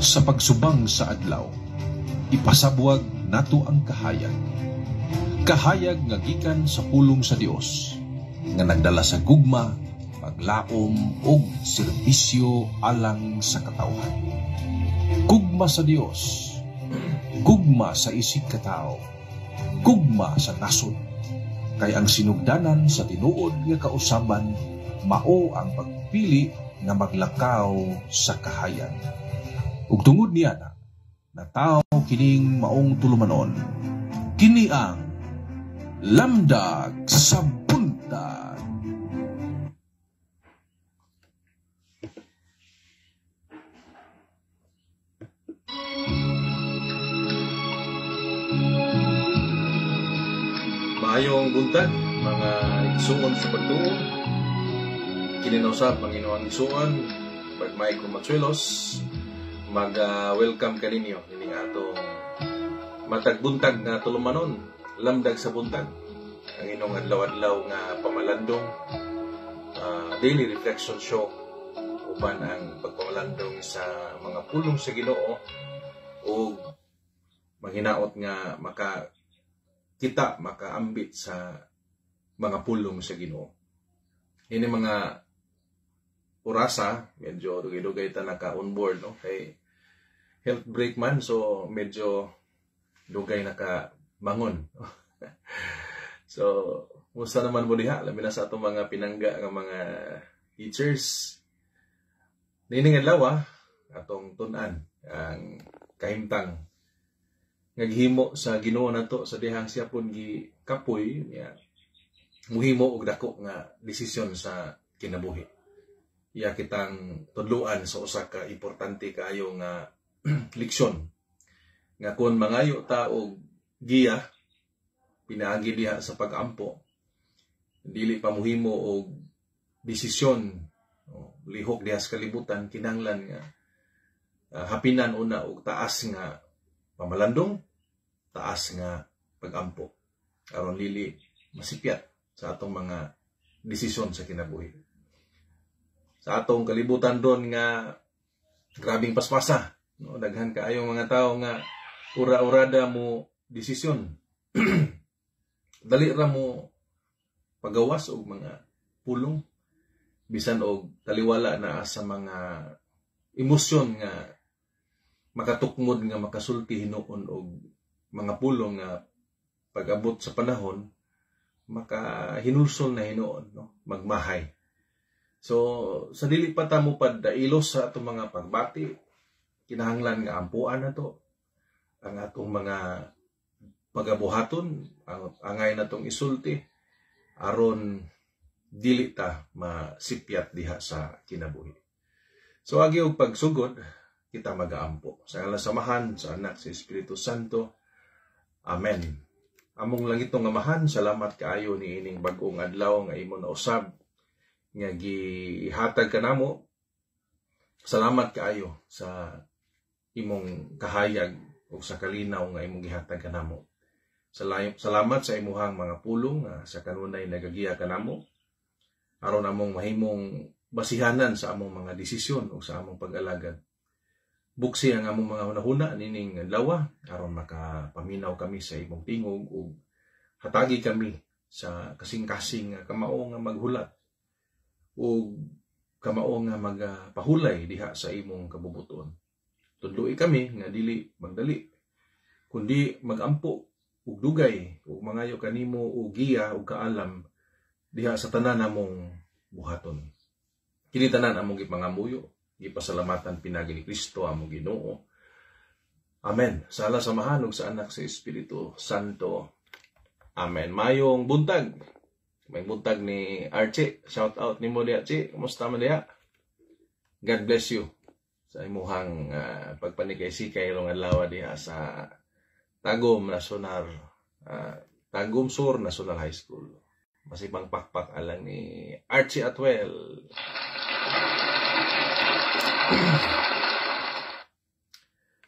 Sa pagsubang sa adlaw, ipasabwag nato ang kahayag. Kahayag nga gikan sa pulong sa Dios, nga nagdala sa gugma, paglaom ug serbisyo alang sa katawhan. Gugma sa Dios, gugma sa isig katao, gugma sa nasod. Kay ang sinugdanan sa tinuod nga kausaban mao ang pagpili nga maglakaw sa kahayag. Ug tungod niya na, nataw kining maong tulumanon. Kini ang Lamdag sa Buntag. Maayong buntag, mga igsuon sa pagtuo. Kini na usab ang inyong igsuon, Brad Michael Machuelos. Mag-welcome kaninyo nining atong matag buntag nga tulumanon, Lamdag sa Buntag. Ang inyong adlaw-adlaw nga pamalandong, daily reflection show uban ang pagpamalandong sa mga pulong sa Ginoo ug manghinaot nga maka kita makaambit sa mga pulong sa Ginoo. Ini mga orasa, medyo dugay-dugay ta naka-onboard, no? Kay health break man, so medyo dugay naka-bangon. So, musta naman mo diha? Labi na sa atong mga pinangga nga mga teachers. Nining adlaw, atong tun-an ang kahimtang naghimo sa Ginoo nato sa dihang siya pun gikapoy niya muhimo og dako nga desisyon sa kinabuhi. Iya kitang tudloan sa usa ka importante kaayo nga leksyon nga kon mangayo ta og giya pinaagi diha sa pag-ampo, dili pa muhimo og desisyon lihok diha sa kalibutan, kinahanglan nga hapinan una og taas nga pamalandong, taas nga pag-ampo aron dili masipyat sa atong mga desisyon sa kinabuhi. Sa atong kalibutan ron nga grabing paspasa, no? Daghan kaayong mga tawo nga ura-urada mo desisyon. Dali ra mo pagawas og mga pulong bisan og taliwala na sa mga emosyon nga makatukmod nga makasulti hinuon og mga pulong nga pag-abot sa panahon makahinulsol na hinuon, no? Magmahay. So sa dili pa ta mo padailos sa atong mga pagbati, kinahanglan nga ampuan nato ang atong mga pagabuhaton, ang angay natong isulti aron dili ta masipyat diha sa kinabuhi. So agi og pagsugod, kita magaampo. Sa ngalan sa Amahan, sa Anak, sa Espiritu Santo. Amen. Among langitong Amahan, salamat kaayo niining bag-ong adlaw nga imo nausab nga gihatag kanamo. Salamat kaayo sa imong kahayag ug sa kalinaw nga imong gihatag kanamo. Salamat sa imuhang mga pulong sa kanunay nagagiya kanamo aron among mahimong basihanan sa among mga desisyon ug sa among pag-alagad. Buksi ang among mga hunahuna nining adlaw aron makapaminaw kami sa imong tingog ug hatagi kami sa kasing-kasing nga kamao nga maghulat ug kamao nga magpahulay diha sa imong kabubuton. Tudloi kami nga dili magdali kundi magampo ug dugay ug mangayo kanimo og giya ug kaalam diha sa tanan namong buhaton. Kini tanan among gipangamuyo, gipasalamatan pinagi ni Kristo among Ginoo. Amen. Sa ngalan sa Amahan ug sa Anak sa Espiritu Santo. Amen. Mayong buntag. May buntag ni Archie. Shout out nimo diha, Chi. Kumusta man diha? God bless you sa imuhang pagpanikay-sikay rong adlaw diha sa Tagum National Tagum Sur National High School. Masipang pakpak alang ni Archie Atwell.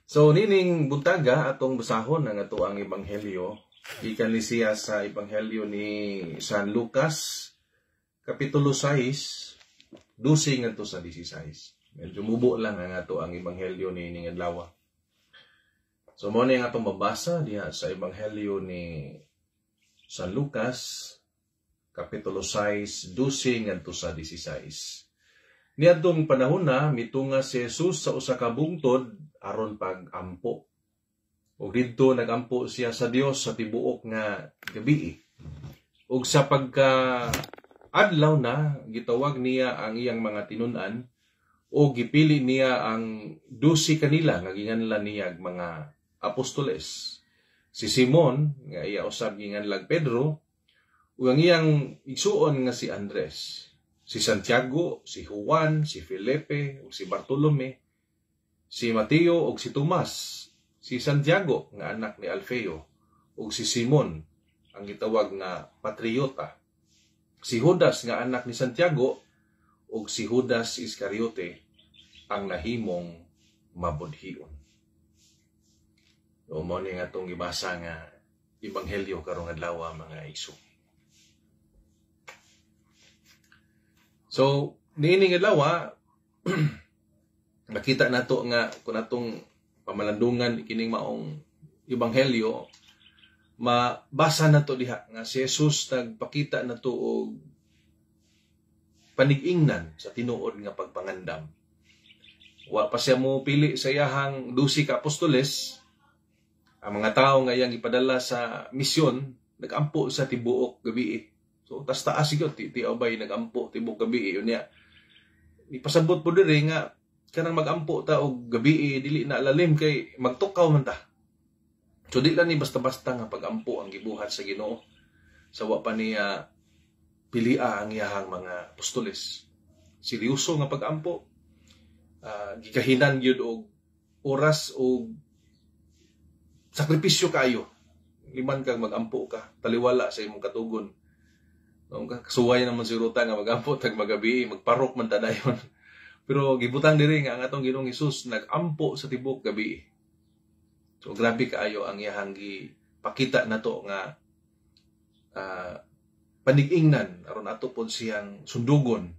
So nining buntaga atong basahon ang ato ang ebanghelyo. Gikan ni siya sa ebanghelyo ni San Lucas kapitulo 6, 12 ngadto sa 16. Medyo mubo lang ang ato ang ebanghelyo ni ning adlaw. So mo ni ang atong mabasa diha sa ebanghelyo ni San Lucas kapitulo 6, 12 ngadto sa 16. Niadtong panahon na mitunga si Jesus sa usa ka bungtod aron pag-ampo. Ug didto nagampo siya sa Dios sa tibuok nga gabi. Ug sa pagka adlaw na gitawag niya ang iyang mga tinun-an o gipili niya ang 12 kanila nga ginganlan niya mga apostoles. Si Simon nga iya usab ginganlag Pedro ug ang iyang igsuon nga si Andres, si Santiago, si Juan, si Felipe ug si Bartolome, si Mateo ug si Tomas, si Santiago nga anak ni Alfeo ug si Simon ang gitawag nga Patriota, si Judas nga anak ni Santiago ug si Judas Iscariote ang nahimong mabudhion. So, mao ni nga atong gibasa nga ebanghelyo karong adlaw, mga igsoon. So, niining adlaw nakita nato nga kung atong pamalandungan kining maong ebanghelyo, mabasa nato diha nga si Jesus nagpakita nato og panig-ingnan sa tinuod nga pagpangandam. Wa pa siya mo pili sa iyahang 12 ka apostoles. Ang mga tawo nga iyang ipadala sa misyon nagampo sa tibuok gabi. So tas taas siguro ti ti abay nagampo tibuok gabi unya. Ipasabot po diri nga kanang magampo ta og gabi dili na lalim kay magtukaw man ta. So di lang ni basta-basta nga pagampo ang gibuhat sa Ginoo sa wa pa niya pilia ang iyahang mga apostoles. Seryoso nga pagampo, gikahinan gyud og oras og sakripisyo kaayo. Liman kang magampo ka, taliwala sa imong katugon. No, kasuway naman si Ruta nga magampo tag magabi, magparok man ta dayon. Pero gibutang diri nga ang atong Ginoong Hesus nagampo sa tibuok gabi. So grabe kaayo ang iyahang gipakita nato nga panig-ingnan aron ato pod siyang sundugon.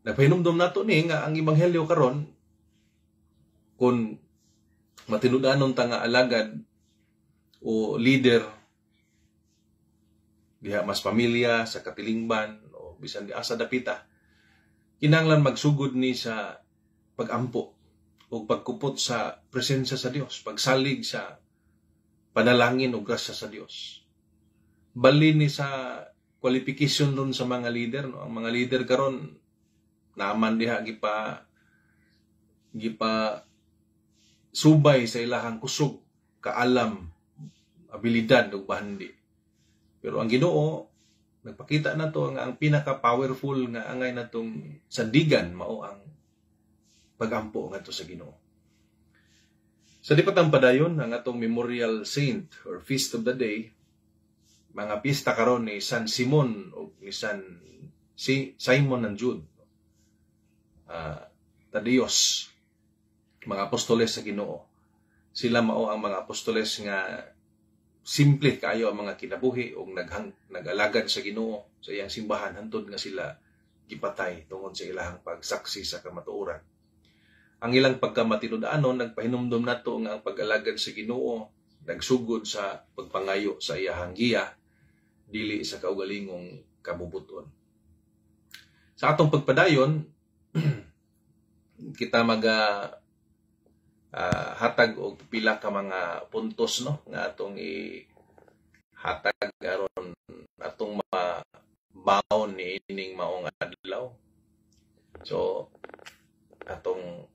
Nagpahinumdom nato ni nga ang ebanghelyo karon kung matinud-anon ta nga alagad o leader diha mas pamilya sa katilingban o bisan di asa dapita, kinahanglan magsugod ni sa pagampo o pagkupot sa presensya sa Dios, pagsalig sa panalangin o grasya sa Dios. Balin ni sa qualification ron sa mga leader, no? Ang mga leader karon naaman diha gipa gipa subay sa ilahang kusog, kaalam, abilidad ug bahandi. Pero ang Ginoo nagpakita nato nga ang pinaka powerful nga angay natong sandigan mao ang pagampo ngadto sa Ginoo. Sa di pa padayon ang atong memorial saint or feast of the day, mga pista karon ni San Simon o ni San si Simon and Jude. Tadios, mga apostoles sa Ginoo. Sila mao ang mga apostoles nga simple kaayo ang mga kinabuhi og nag-alagad sa Ginoo sa iyang simbahan hantod nga sila gipatay tungod sa ilahang pagsaksi sa kamatuoran. Ang ilang pagkamatinud-anon nagpahinumdom nato nga ang pag-alagad sa Ginoo nagsugod sa pagpangayo sa iyahang giya dili sa kaugalingong kabubuton. Sa atong pagpadayon kita maga hatag og pila ka mga puntos, no, nga atong ihatag aron atong mabaon niining maong adlaw. So atong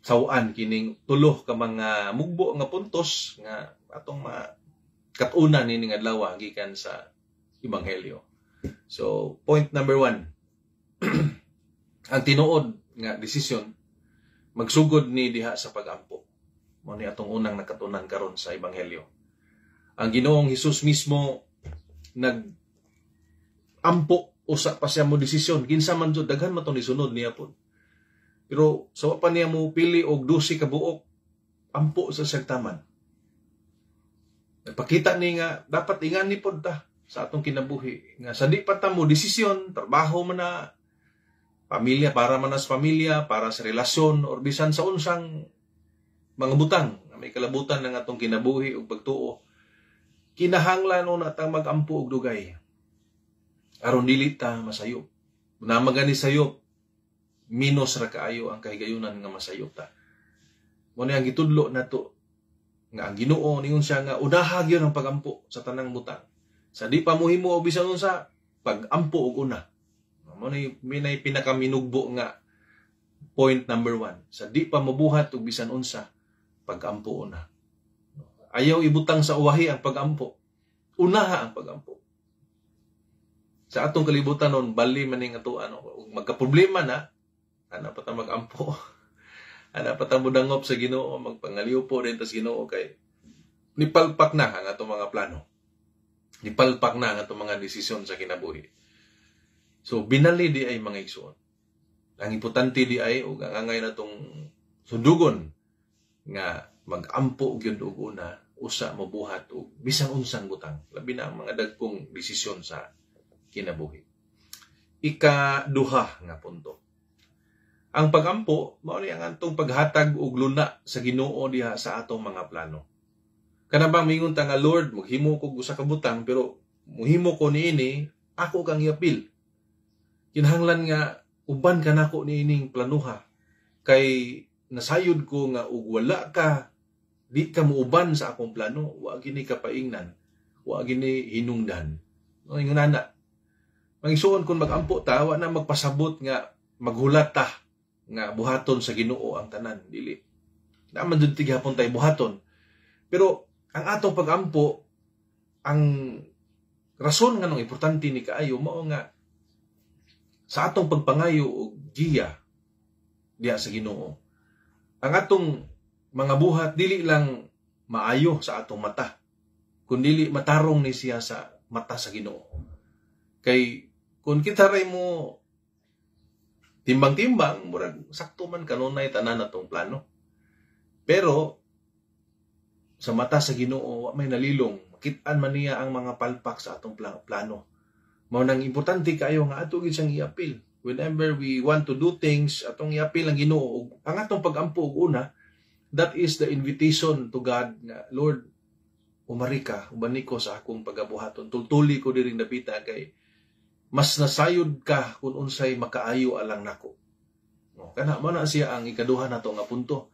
sawaan kining tulo ka mga mugbo nga puntos nga atong makatunan nining adlaw gikan sa ebanghelyo. So point number 1, ang tinuod nga desisyon magsugod ni diha sa pagampo. Mao ni atong unang nakatunan karon sa ebanghelyo. Ang Ginoong Hesus mismo nag ampo usa pa siya mo desisyon. Kinsa man jud, daghan man tong nisunod niya pod. Pero sa wa pa niya mo pili og 12 ka buok, ampo sa siyang taman. Nagpakita ni nga dapat ingani pod ta sa atong kinabuhi nga sa di pa ta mo desisyon, trabaho man na, Pamilya, para man sa pamilya, para sa relasyon, or bisan sa unsang mga butang na may kalabutan ng atong kinabuhi ug pagtuo, kinahanglan una tang magampo og dugay aron dili ta masayop. Na magani sayop, minus ra kaayo ang kahigayunan nga masayop ta. Mo ni ang gitudlo nato nga ang Ginoo ningon siya nga unaha gyud ang pagampo sa tanang butang. Sa di pa mohimo og bisan unsa, pagampo og una. Mo ni minay pinakaminugbo nga point number 1. Sa di pa mobuhat og bisan unsa, pagampo una. Ayaw ibutang sa uwahi ang pagampo. Unaha ang pagampo. Sa atong kalibutan nun, bali man ning ato ano, ug magka-problema na, ana pa ta magampo. Ana pa ta modangop sa Ginoo, magpangaliw po din ta sa Ginoo kay nipalpak na ang atong mga plano. Nipalpak na ang atong mga desisyon sa kinabuhi. So binali di ay, mga igsuon. Ang importante di ay ug ang angay natong sundugon nga magampo gyud og una usa mobuhat og bisan unsang butang, labi na ang mga dagkong desisyon sa kinabuhi. Ikaduha nga punto. Ang pagampo mao ni ang atong paghatag og luna sa Ginoo diha sa atong mga plano. Kana bang mingon ta nga, "Lord, maghimo ko usa ka butang, pero muhimo ko niini, ako kang iapil. Kinahanglan nga uban ka nako niining planuha kay nasayod ko nga ug wala ka, di ka muuban sa akong plano, wa gini ka paingnan, wa gini hinungdan." No, ingon ana. Mga kung magampo ta, wa na magpasabot nga maghulat ta nga buhaton sa Ginoo ang tanan, dili. Naman jud gihapon tay buhaton. Pero ang atong pagampo, ang rason nga nung importante ni kaayo mao nga sa atong pagpangayo og giya diha sa Ginoo. Ang atong mga buhat dili lang maayo sa atong mata, kundili matarong ni siya sa mata sa Ginoo. Kay kung kita ray mo timbang-timbang, murag sakto man kanunay tanan atong plano. Pero sa mata sa Ginoo wa may nalilong, makit-an man niya ang mga palpak sa atong plano. Mao nang importante kaayo nga ato gid siyang iapil. Whenever we want to do things, atong iapil ang Ginoo. Ang atong pagampo og una, that is the invitation to God nga, "Lord, umari ka, ubani ko sa akong pagabuhaton. Tultuli ko diring dapita kay mas nasayod ka kung unsay makaayo alang nako." No, kana mo na siya ang ikaduha nato nga punto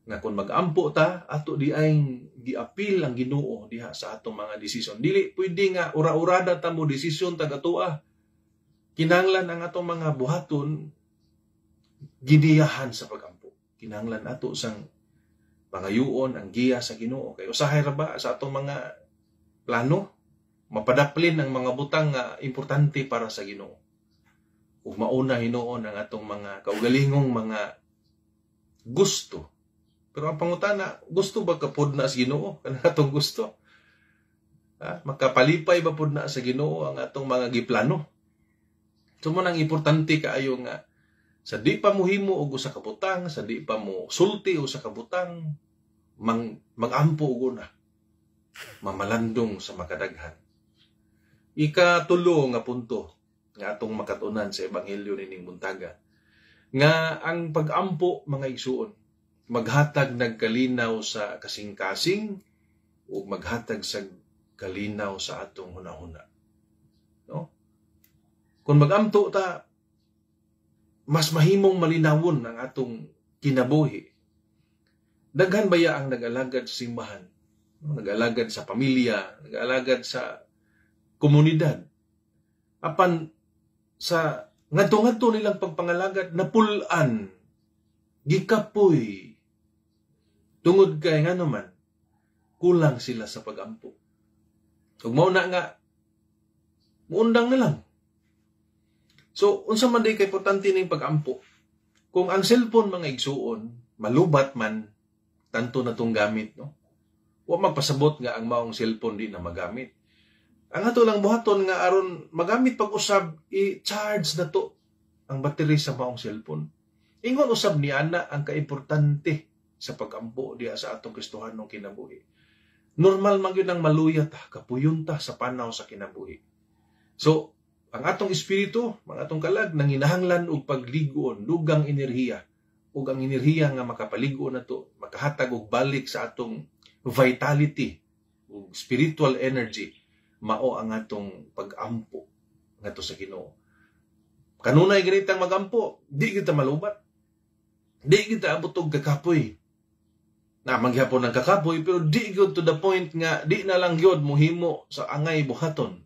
nga kung magampo ta, ato di ay giapil ang Ginoo diha sa atong mga desisyon. Dili pwede nga ura-urada ta mo desisyon tag atoa. Kinahanglan ang atong mga buhaton giniyahan sa pagampo. Kinahanglan ato sang pangayuon ang giya sa Ginoo kay usahay ra ba sa atong mga plano mapadaplin ang mga butang nga importante para sa Ginoo. Ug mauna hinuon ang atong mga kaugalingong mga gusto. Pero ang pangutana, gusto ba kapod na sa Ginoo kanang atong gusto? Ha? Makapalipay ba pud na sa Ginoo ang atong mga giplano? So mo nang importante kaayo nga sa di pa mohimo og usa ka butang, sa di pa mo sulti og usa ka butang, magampo og una. Mamalandong sa makadaghan. Ikatulo nga punto nga atong makatunan sa ebanghelyo nining buntaga nga ang pag-ampo, mga igsuon, maghatag nagkalinaw sa kasing-kasing ug maghatag sa kalinaw sa atong hunahuna. No? Kung magampo ta, mas mahimong malinawon ang atong kinabuhi. Daghan baya ang nag-alagad sa simbahan, no? Nag-alagad sa pamilya, nag-alagad sa komunidad. Apan sa ngadto-ngadto nilang pagpangalagad, napulan, gikapoy, tungod kay ngano man, kulang sila sa pagampo. Ug mao na nga muundang na lang. So, unsa man day kay importante ning pagampo? Kung ang cellphone, mga igsuon, malubat man, tanto na tong gamit, no? Wa magpasabot nga ang maong cellphone di na magamit. Ang ato lang buhaton nga aron magamit pag-usab, i-charge na to ang battery sa maong cellphone. Ingon usab ni ana ang kaimportante sa pagampo diha sa atong Kristohanong kinabuhi. Normal man gyud ang maluya ta, kapuyon ta sa panaw sa kinabuhi. So, Ang atong espiritu, ang atong kalag nanginahanglan og pagligon, dugang enerhiya, ug ang enerhiya nga makapaligo nato, makahatag og balik sa atong vitality ug spiritual energy, mao ang atong pag-ampo ngadto sa Ginoo. Kanunay ganitang magampo, di kita malubat. Di kita abot og kakapoy. Na manggihapon ng kakapoy, pero di gyud to the point nga di na lang gyud mohimo sa angay buhaton.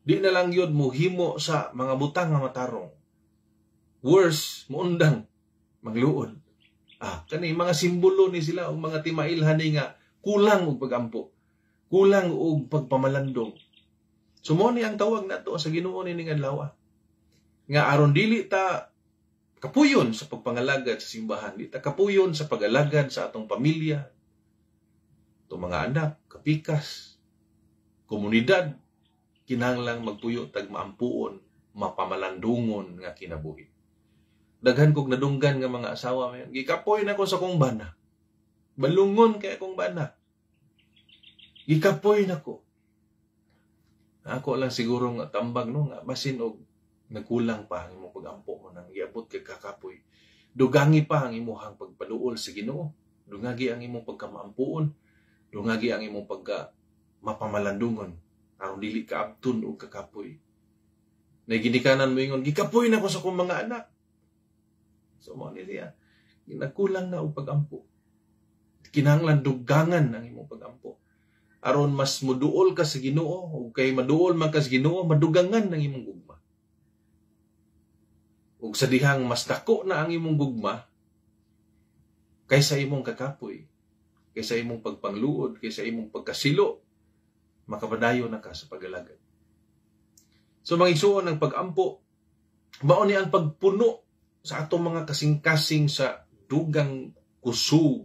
Di na lang gyud mohimo sa mga butang nga matarong. Worse, muundang magluod. Ah, kani mga simbolo ni sila og mga timailhan ni nga kulang og pagampo. Kulang og pagpamalandong. So mo ni ang tawag nato sa Ginoo nining adlaw. Nga aron dili ta kapuyon sa pagpangalagad sa simbahan, di ta kapuyon sa pag-alagad sa atong pamilya, atong mga anak, kapikas, komunidad, kinahanglang magpuyo tag maampuon, mapamalandungon nga kinabuhi. Daghan kog nadunggan nga mga asawa mayon, "Gikapoy na ko sa kong bana. Balungon kay akong bana. Gikapoy na ko." Ako lang siguro nga tambag, no, nga basin og nagkulang pa ang imong pagampo mo nang giabot kay kakapoy. Dugangi pa ang imuhang pagpaduol sa Ginoo. Dungagi ang imong pagkamaampuon. Dungagi ang imong pagka mapamalandungon aron dili ka abton og kakapoy. Nay ginikanan mo ingon, "Gikapoy na ko sa akong mga anak." So mo ni siya, nagkulang na og pagampo. Kinahanglan dugangan ang imong pagampo aron mas muduol ka sa Ginoo, ug kay maduol man ka sa Ginoo, madugangan ang imong gugma. Ug sa dihang mas dako na ang imong gugma kaysa imong kakapoy, kaysa imong pagpangluod, kaysa imong pagkasilo, makapadayon na ka sa pag-alagad. So mga igsuon, ang pag-ampo mao ni ang pagpuno sa atong mga kasing-kasing sa dugang kusog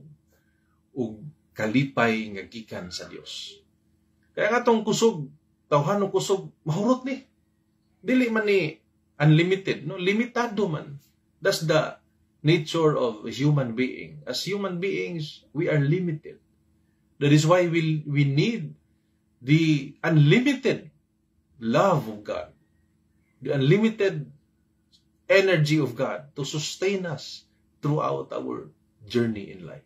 ug kalipay nga gikan sa Dios. Kaya nga atong kusog, tawhanong kusog, mahurot ni. Dili man ni unlimited, no? Limitado man. That's the nature of a human being. As human beings, we are limited. That is why we need the unlimited love of God, the unlimited energy of God to sustain us throughout our journey in life.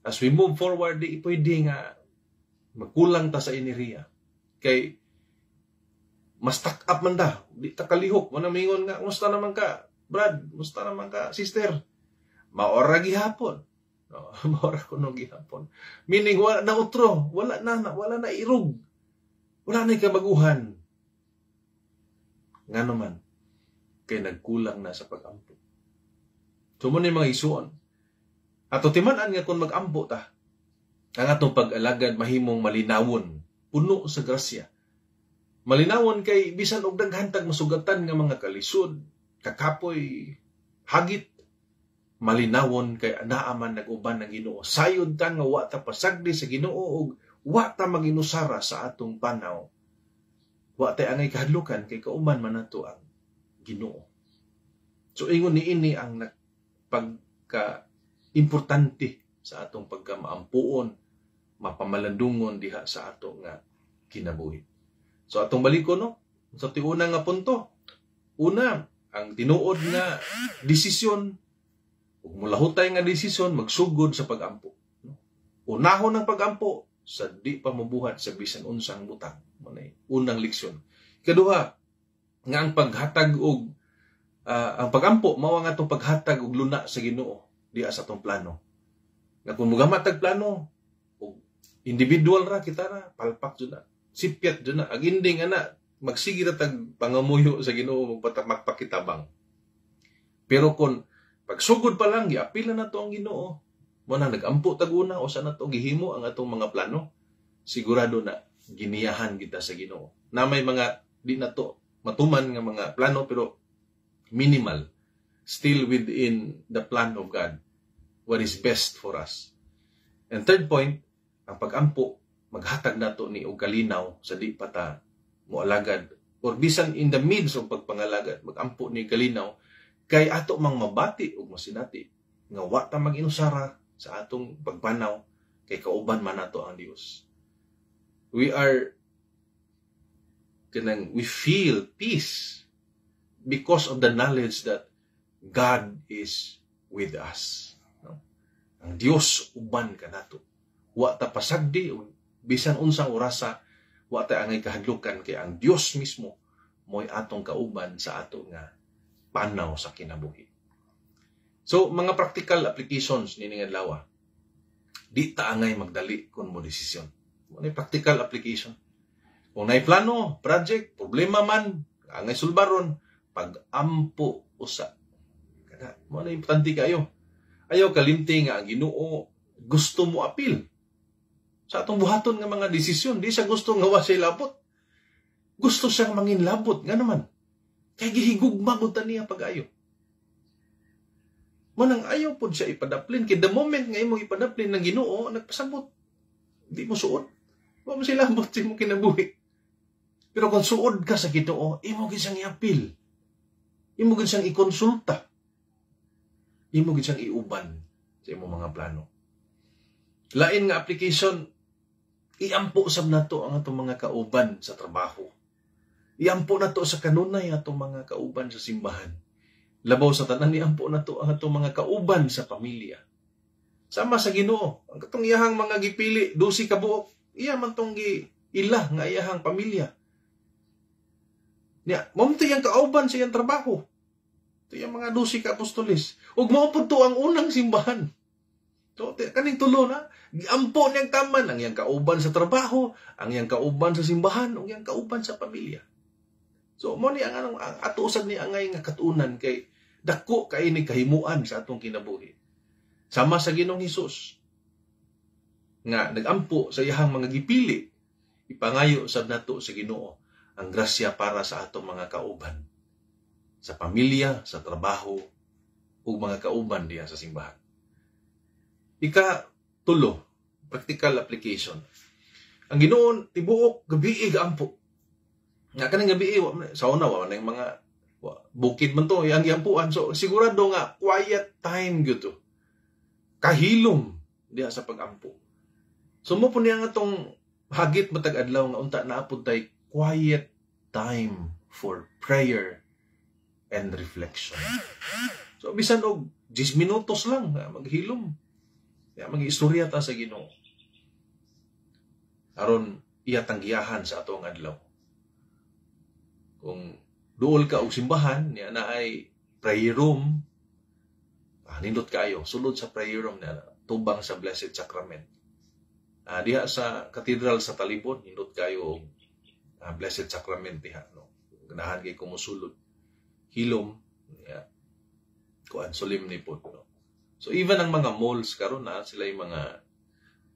As we move forward, di pwede nga magkulang ta sa enerhiya. Kay mas stuck up man ta, di ta kalihok. Mao mingon nga, "Musta naman ka, Brad? Musta naman ka, sister?" Maora gihapon. No, maora kuno gihapon. Meaning, wala na utro, wala na irog. Wala na kabaguhan. Nga naman, kay nagkulang na sa pag-ampo. So mo ni mga igsuon. Ato timan-an nga kung mag-ampo ta, ang atong pag-alagad mahimong malinawon, puno sa grasya. Malinawon kay bisan og daghan tag masugatan nga mga kalisod, kakapoy, hagit, malinawon kay naa man nag-uban ng Ginoo. Sayod ta nga wa ta pasagdi sa Ginoo ug wa ta maginusara sa atong panaw. Wa tay angay kahadlukan kay kauban man nato ang Ginoo. So ingon niini ang pagka importante sa atong pagkamaampuon, mapamalandungon diha sa ato nga kinabuhi. So atong baliko, no, sa tiuna nga punto. Una, ang tinuod nga desisyon ug mulahutay nga desisyon magsugod sa pagampo. No? Unahon ang pagampo sa di pa mabuhat sa bisan unsang butang. Mao unang leksyon. Ikaduha, nga ang paghatag og ang pagampo mao ang atong paghatag og luna sa Ginoo diha sa atong plano. Nga kung mugamat tag plano og individual ra kita ra, palpak jud na. Sipyat jud na. Ang ending ana, magsige ra tag pangamuyo sa Ginoo magpakitabang. Pero kung pagsugod pa lang giapila na to ang Ginoo, mo na nagampo tag una o sa nato gihimo ang atong mga plano, sigurado na giniyahan kita sa Ginoo. Na may mga di na to matuman nga mga plano, pero minimal, still within the plan of God, what is best for us. And third point, ang pagampo maghatag nato ni og kalinaw sa di pa ta moalagad or bisan in the midst of pagpangalagad. Magampo ni kalinaw kay ato mang mabati ug masinati nga wa ta mag-inusara sa atong pagpanaw kay kauban man nato ang Dios. We are Kanang we feel peace because of the knowledge that God is with us. No? Ang Dios uban kanato. Wa ta pasagdi bisan unsang orasa, wa ta angay kahadlukan kay ang Dios mismo mo'y atong kauban sa ato nga panaw sa kinabuhi. So, mga practical applications nining adlaw. Di ta angay magdali kung mo desisyon. Mo practical application. Kung naay plano, project, problema man, angay sulbaron, pag-ampo usa. Kana, mo na importante kayo. Ayaw kalimti nga ang Ginoo gusto mo apil sa atong buhaton nga mga desisyon. Di siya gusto nga wa siya labot. Gusto siyang manginlabot. Nga naman. Kay gihigugma ko ta niya pag-ayo. Mo nang ayaw pod siya ipadaplin. Kay the moment nga imong ipadaplin ng Ginoo, nagpasabot. Di mo suod. Wa mo sila labot sa imong kinabuhi. Pero kung suod ka sa Ginoo, imo gid siyang iapil. Imo gid siyang ikonsulta. Imo gid siyang iuban sa imong mga plano. Lain nga application, iampo sab nato ang atong mga kauban sa trabaho. Iampo nato sa kanunay atong mga kauban sa simbahan. Labaw sa tanan, iampo nato ang atong mga kauban sa pamilya. Sama sa Ginoo, ang katong iyahang mga gipili, 12 ka buok, iya man tong gi ila nga iyahang pamilya. Nya, mao to iyang kauban sa iyang trabaho. Ito yung mga 12 ka apostoles. Ug mao pud to ang unang simbahan. So, kaning tulo na, giampo niyang taman ang iyang kauban sa trabaho, ang iyang kauban sa simbahan, ug iyang kauban sa pamilya. So, mo ni ang anong ang ato usab ni angay nga katunan kay dako kay ni kahimuan sa atong kinabuhi. Sama sa Ginoong Hesus nga nagampo sa iyahang mga gipili, ipangayo sab nato sa Ginoo ang grasya para sa atong mga kauban sa pamilya, sa trabaho, ug mga kauban diha sa simbahan. Ika tulo, practical application. Ang Ginoo tibuok gabi gaampo. Nga kaning gabi sa una wa man mga bukid man to iyang giampuan. So sigurado nga quiet time gyud to. Kahilom diha sa pagampo. So mo po niya nga tong hagit matag adlaw nga unta naa pud tay quiet time for prayer and reflection. So bisan og 10 minutos lang maghilom. Ya, mag-istorya ta sa Ginoo. Aron iya tanggiyahan sa atong adlaw. Kung duol ka og simbahan, niya na ay prayer room, nindot kaayo, sulod sa prayer room niya, tubang sa Blessed Sacrament. Diha sa Cathedral sa Talibon, nindot kayo og Blessed Sacrament diha, no. Ganahan kay kumusulod. Hilom, yeah. Kuan solemn ni pod, no. So even ang mga malls karon na sila yung mga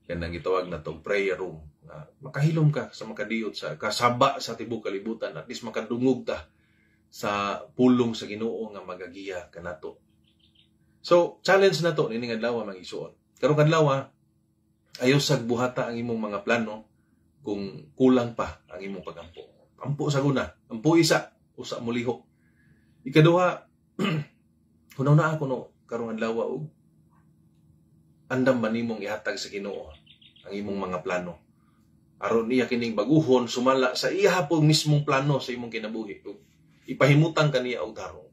kanang gitawag na tong prayer room na makahilom ka sa makadiyot sa kasaba sa tibuok kalibutan, at least makadungog ta sa pulong sa Ginoo nga magagiya kanato. So challenge na to nining adlaw, mga igsuon. Karong adlaw, ayaw sag buhata ang imong mga plano kung kulang pa ang imong pagampo. Ampo sa guna, ampo isa, usa mo lihok. Ikaduha, hunaw na ako no karong adlaw og andam ba nimong ihatag sa Ginoo ang imong mga plano aron niya kining baguhon sumala sa iya po mismong plano sa imong kinabuhi, ug ipahimutang kaniya og tarong.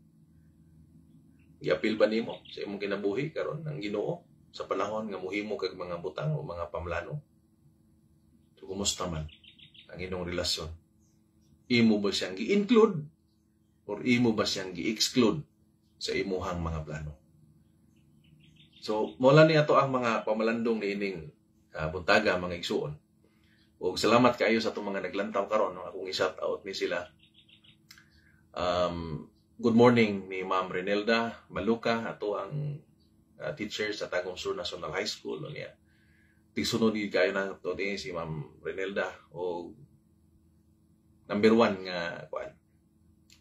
Giapil ba nimo sa imong kinabuhi karon ang Ginoo sa panahon nga muhimo kag mga butang o mga pamlano? So kumusta man ang inyong relasyon? Imo ba siyang gi-include or imo ba siyang gi-exclude sa imuhang mga plano? So, mola ni ato ang mga pamalandong niining buntaga, mga igsuon. Ug salamat kaayo sa atong mga naglantaw karon, no? Akong i-shout out ni sila. Good morning ni Ma'am Renelda Maluka, ato ang teacher sa Tagum Sur National High School niya. Tigsunod gid kayo na to ni si Ma'am Renelda o number 1 nga kuan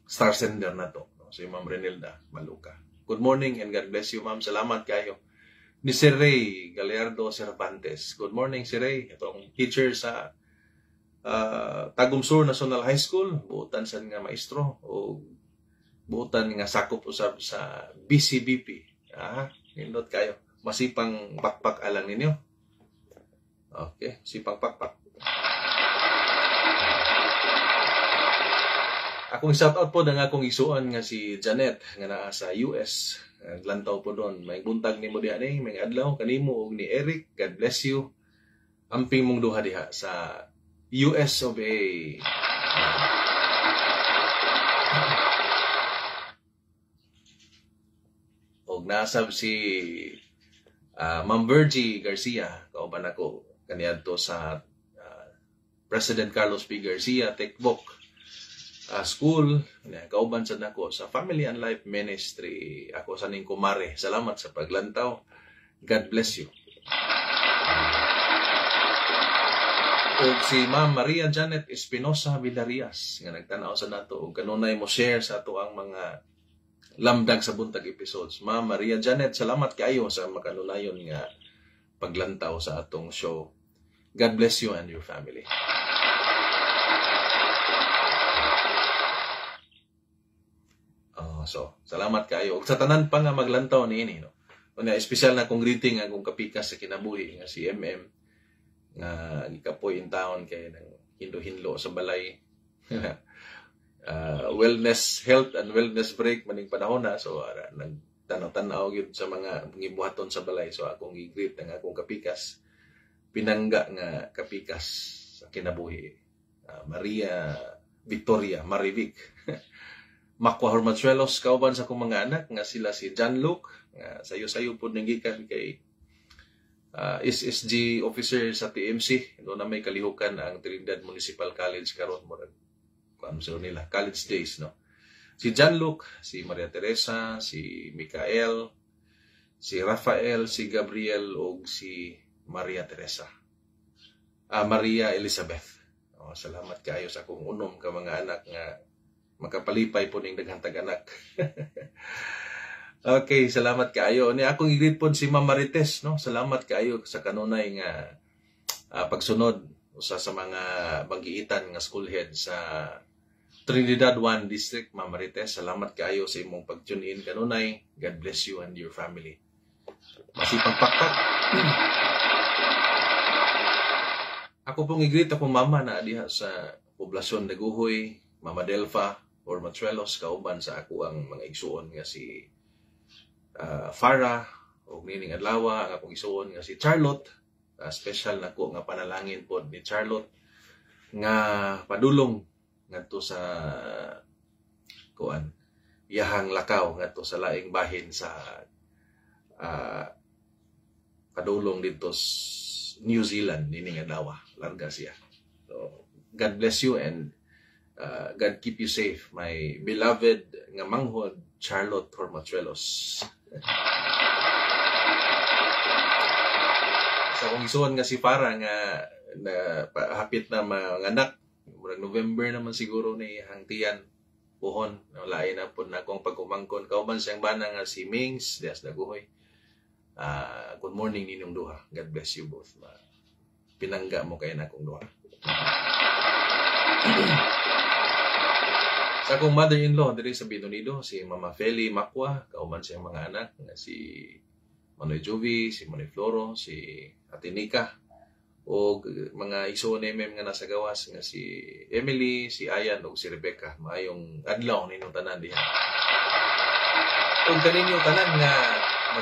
star sender na to, no? Si Ma'am Renelda Maluka. Good morning and God bless you, ma'am. Salamat kayo. Ni Sir Ray Gallardo Cervantes. Good morning, Sir Ray. Itong teacher sa Tagum Sur National High School. Buotan sa nga maestro o buotan nga sakop usab sa BCBP. Nindot kayo. Masipang pakpak alang ninyo. Okay, sipang pakpak. Akong shout out po ang akong isuon nga si Janet nga naa sa US. Naglantaw po doon. May buntag nimo diha ni, may adlaw kanimo ug ni Eric. God bless you. Amping mong duha diha sa US of A. Og nasab si Ma'am Virgie Garcia, kauban ako kaniadto sa President Carlos P. Garcia Tekbok School, kauban sad nako sa Family and Life Ministry. Ako sa ning kumare. Salamat sa paglantaw. God bless you. Og si Ma'am Maria Janet Espinosa Villarias nga nagtan-aw sa nato og kanunay mo share sa ato ang mga Lamdag sa Buntag episodes. Ma'am Maria Janet, salamat kaayo sa makanunayon nga paglantaw sa atong show. God bless you and your family. So, salamat kaayo. Ug sa tanan pa nga maglantaw niini, no. Una, espesyal na kong greeting akong kapikas sa kinabuhi nga si MM nga gikapoy in town kay nang hinlo-hinlo sa balay. Wellness, health and wellness break maning panahon na, so nagtanaw-tanaw gyud sa mga gibuhaton sa balay. So akong gi-greet ang akong kapikas, pinangga nga kapikas sa kinabuhi, Maria Victoria Marivic Makwa Hormachuelos, kauban sa akong mga anak nga sila si John Luke nga sayo-sayo pod ning gikan kay SSG officer sa TMC. Doon na may kalihukan ang Trinidad Municipal College karon, murag kuan sa nila college days, no. Si John Luke, si Maria Teresa, si Mikael, si Rafael, si Gabriel ug si Maria Teresa. Maria Elizabeth. Oh, salamat kaayo sa akong unom ka mga anak nga makapalipay po ning daghang tag-anak. Okay, salamat kaayo. Ni akong i-greet pod si Ma'am Marites, no. Salamat kaayo sa kanunay nga pagsunod usa sa mga banggiitan nga school head sa Trinidad 1 District. Ma'am Marites, salamat kaayo sa imong pag-tune in kanunay. God bless you and your family. Masipag pakpak. Ako pong i-greet akong mama na diha sa poblasyon Naguhoy, Mama Delfa or Matruelos, kauban sa ako ang mga igsuon nga si Farah og nining adlaw ang akong igsuon nga si Charlotte. Special nako nga panalangin pod ni Charlotte nga padulong ngadto sa kuan iyahang lakaw ngadto sa laing bahin sa padulong didto sa New Zealand nining adlaw, larga siya. So God bless you and God keep you safe, my beloved nga manghod Charlotte Hormachuelos. Sa akong isuon nga si Farah nga na hapit na manganak, murag November naman siguro ni hangtian puhon, lain na pod na akong pagkumangkon. Kauban siyang bana nga si Mings Dias Daguhoy. Good morning ninyong duha. God bless you both. Pinangga mo kay na akong duha. Sa akong mother-in-law diri sa Binonido, si Mama Feli Makwa, kauban siyang mga anak nga si Manoy Jovi, si Manoy Floro, si Ate Nika, o mga igsoon ni MM nga nasa gawas nga si Emily, si Ayan ug si Rebecca. Maayong adlaw ninyong tanan diha. Ug kaninyo tanan nga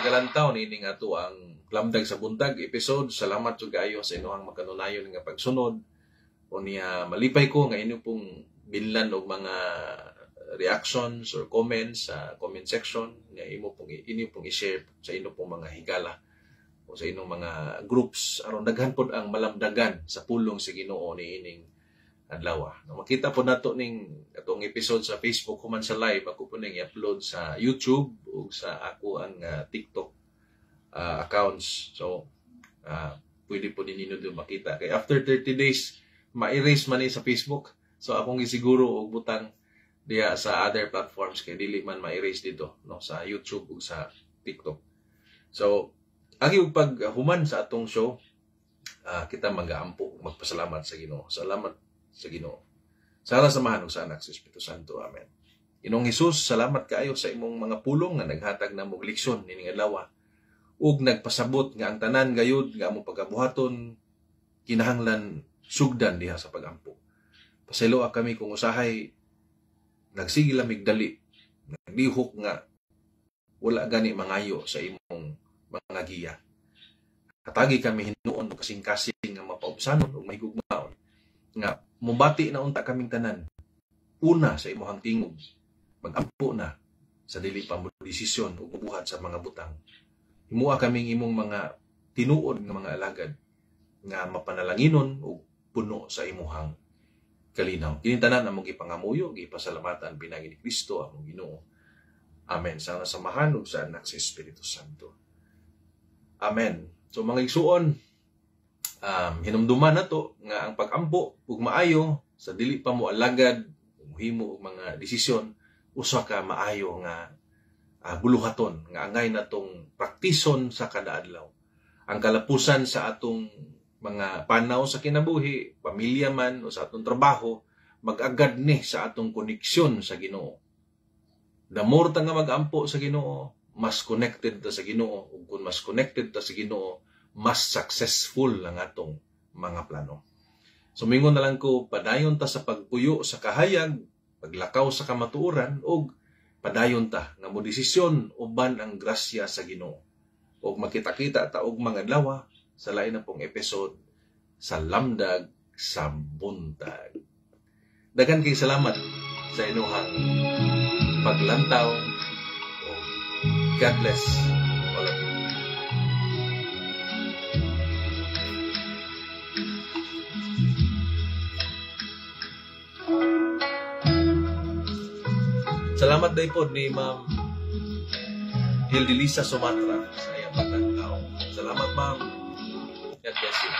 magalantaw nining ato ang Lamdag sa Buntag episode. Salamat jud kaayo sa inyong makanunayon nga pagsunod. Unya malipay ko nga inyo pong binlan og mga reactions or comments sa comment section nga imo pong inyo pong i-share sa inyo pong mga higala o sa inyong mga groups aron daghan pod ang malamdagan sa pulong sa Ginoo niining adlaw. No, makita po nato ning atong episode sa Facebook human sa live, ako po ning i-upload sa YouTube ug sa ako ang TikTok accounts. So pwede po ninyo doon makita kay after 30 days ma-erase man ni sa Facebook. So akong gisiguro og butang diha sa other platforms kay dili man ma-erase dito, no, sa YouTube ug sa TikTok. So agi og paghuman sa atong show, kita magaampo magpasalamat sa Ginoo. Salamat sa Ginoo. Sa ngalan sa Amahan ug sa Anak sa Espiritu Santo. Amen. Ginoong Hesus, salamat kaayo sa imong mga pulong nga naghatag namo og leksyon nining adlaw ug nagpasabot nga ang tanan gayud nga among pagabuhaton kinahanglan sugdan diha sa pagampo. Pasayloa kami kung usahay Nagsige lamig dali, naglihok nga wala gani mangayo sa imong mga giya. Hatagi kami hinuon og kasing-kasing nga mapaubsanon ug mahigugmaon nga mobati na unta kaming tanan. Una sa imong tingog, magampo na sa dili pa mo desisyon ug buhat sa mga butang. Himua kaming imong mga tinuod nga mga alagad nga mapanalanginon ug puno sa imuhang kalinaw. Kini tanan among gipangamuyo, gipasalamatan pinaagi ni Kristo among Ginoo. Amen. Sa Samahan ug sa Anak sa Espiritu Santo. Amen. So mga igsuon, hinumduman nato nga ang pag-ampo ug maayo sa dili pa mo alagad, mohimo og mga desisyon, usa ka maayo nga buluhaton nga angay natong praktison sa kada adlaw. Ang kalapusan sa atong mga panaw sa kinabuhi, pamilya man o sa atong trabaho, mag-agad ni sa atong koneksyon sa Ginoo. The more ta nga mag-ampo sa Ginoo, mas connected ta sa Ginoo, ug kung mas connected ta sa Ginoo, mas successful ang atong mga plano. So mingon na lang ko, padayon ta sa pagpuyo sa kahayag, paglakaw sa kamatuoran, ug padayon ta nga modesisyon uban ang grasya sa Ginoo. Ug makita-kita ta og mga adlaw sa lain na pong episode sa Lamdag sa Buntag. Daghan kay salamat sa inyong paglantaw. God bless all of you. Salamat day po ni Ma'am Hildelisa Sumatra sa iyang paglantaw. Salamat, Ma'am. God bless you.